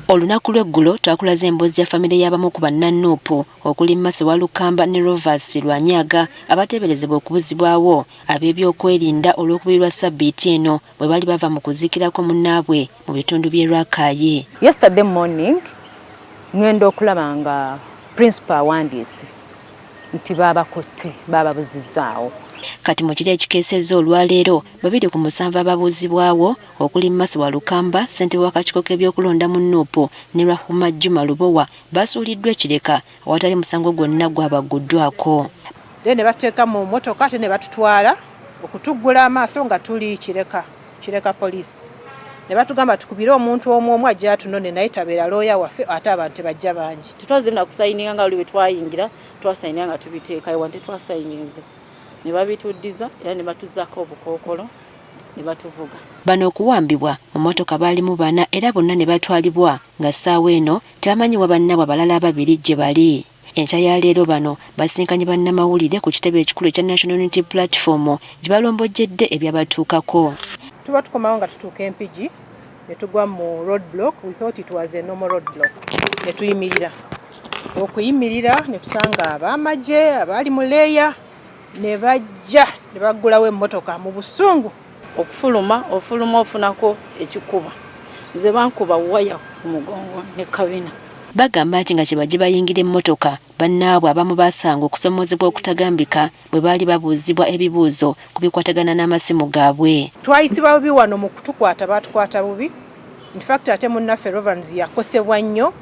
Olunaku lw'eggulo twakulaze emboozi ya famire y'abamu ku bannanuupu okuli Mercy Walukamba ne Rovers Lwanyaga abateeberezebwa okubuzibwawo ab'ebyokwerinda olwokubiri lwa ssabbiiti eno bwe baali bava mu kuziikirako munnaabwe mu bitundu by'e Rakai. Yesterday morning ngenda okulaba nga principal awandiise nti babakutte, bababuzizaawo. Kati mu kiro ekikeesezza olwaleero, 2 ku 7 ababuuzibwawo okuli Mercy Walukamba, ssentebe w'akakiiko k'ebyokulonda mu Nuupu, ne Rahuma Juma Lubowa basuuliddwa ekireka awatali musango gwonna gwabagguddwako. Then ne batuteeka mu mmotoka ate ne batutwala okutuggula amaaso nga tuli Kireka, Kireka poliisi, ne batugamba tukubire omuntu omu omu ajja atunone, naye tabeera looya waffe, ate abantu tebajja bangi. Tetwazze na kusayininga nga luli bwe twayingira twasayininga nga tubiteekayo wano, tetwasayininze, ne babituddiza era ne batuzzaako obukookolo ne batuvuga. Bano okuwambibwa mu mmotoka baalimu bana era bonna ne batwalibwa nga ssaawa eno tebamanyiwa bannaabwe abalala ababiri gye bali. Enkya ya leero bano basinkanye bannamawulire ku kitebe ekikulu ekya National Unity Platform gye balombojjedde ebyabatuukako. Tuba tukomawo nga tutuuka Empigi ne tugwa mu road block. We thought it was a normal road block, ne tuyimirira. Okuyimirira ne tusanga ab'amagye abaali mu leeya ne bajja ne baggulawo emmotoka mu busungu. Okufuluma, ofuluma ofunako ekikuba. Nze bankuba waya ku mugongo ne kabina. Bagamba nti nga kyebajje bayingira emmotoka, bannaabwe abamu basanga okusomoozebwa okutagambika bwe baali babuuzibwa ebibuuzo ku bikwatagana n'amasimu gaabwe. Twayisibwa bubi wano mu kutukwata, baatukwata bubi. Infact ate munnaffe Rovans yakosebwa nnyo.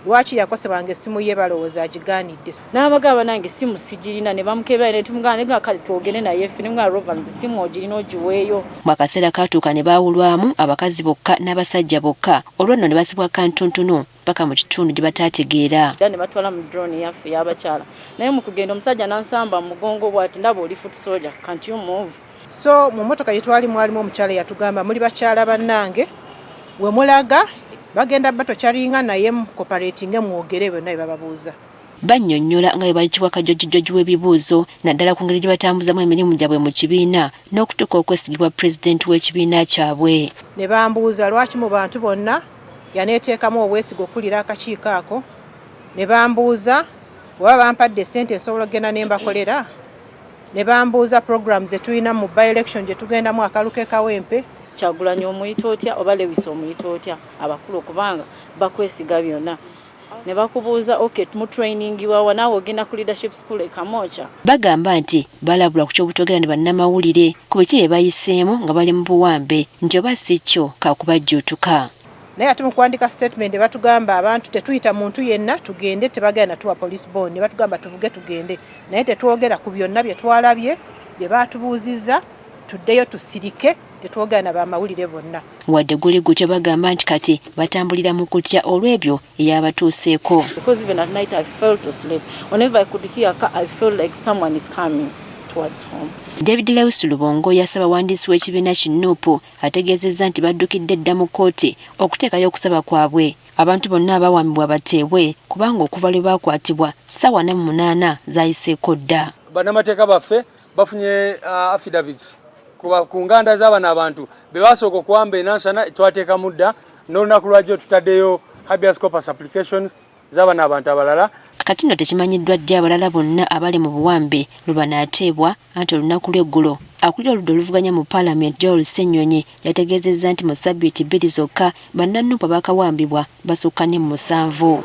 Lwaki yakosebwa? Nga essimu ye balowooza agigaanidde. N'abagamba, "Nange simu sigirina." Ne bamukebera ne tumugamba ne kale twogere naye ffe ne mugamba, "Rovans, simu ogirina, ogiweeyo." Mu akaseera kaatuuka ne baawulwamu abakazi bokka n'abasajja bokka, olwo nno ne basibwa kantuntunu paka mu kitundu gye bataategeera. Era ne batwala mu drone yaffe ey'abakyala, naye mu kugenda omusajja n'ansamba mu mugongo bw'ati, "Ndaba oli foot soldier, can't you move?" So mu mmotoka gye twali mwalimu omukyala yatugamba, "Muli bakyala bannange, we mulaga bagenda batokyalinga, naye mucooperatinge, mwogere byonna bye bababuuza." Bannyonnyola nga bwe bayitibwa kajojijjoji w'ebibuuzo, naddala ku ngeri gye batambuzamu emirimu gyabwe mu kibiina n'okutuuka okwesigibwa pulezidenti w'ekibiina kyabwe. Ne bambuuza lwaki mu bantu bonna yaneeteekamu obwesiga okukulira akakiiko ako. Ne bambuuza bwe baba bampadde essente nsobola okugenda ne mbakolera. Ne bambuuza programs ze tulina mu by election gye tugendamu, akalulu k'e Kawempe. Kyagulanyi omuyita otya oba Lewis omuyita otya? Abakulu okubanga bakwesiga byonna ne bakubuuza, "Ok, mutrainingibwa wa? Naawe ogenda ku leadership school e Kamwokya?" Bagamba nti balabulwa ku ky'obutogera ne bannamawulire ku biki bye bayiseemu nga bali mu buwambe, nti oba si kyo kaakubajjuutuka. Naye ate mu kuwandika statement batugamba abantu tetuyita muntu yenna, tugende, tebagenda natuwa police bond. Ne batugamba tuvuge tugende, naye tetwogera ku byonna bye twalabye, bye baatubuuzizza, tuddeyo tusirike, tetwogera na bamawulire bonna. Wadde guli gutyo, bagamba nti kati batambulira mu kutya olw'ebyo ebyabatuuseeko. Because even at night I failed to sleep. Whenever I could hear a car, I felt like someone is coming towards home. David Lewis Lubongo yasaba wandiisi w'ekibiina ki Nuupu ategeezezza nti baddukidde dda mu kkooti okuteekayo okusaba kwabwe abantu bonna abawambibwa bateebwe, kubanga okuva lwe baakwatibwa ssaawa 48 zaayiseeko dda. Bannamateeka baffe bafunye affidavits ku nganda z'abano abantu be basooka okuwamba enansana. Twateekamu dda n'olunaku lwajjo tutaddeyo habeas corpus applications z'abano abantu abalala. Kati nno tekimanyiddwa ddi abalala bonna abali mu buwambe lwe banaateebwa, anti olunaku lw'eggulo akulira oludda oluvuganya mu paalamenti Joel Ssennyonyi yategeezezza nti mu ssabbiiti 2 zokka bannanuupu abakawambibwa basukka ne mu 7.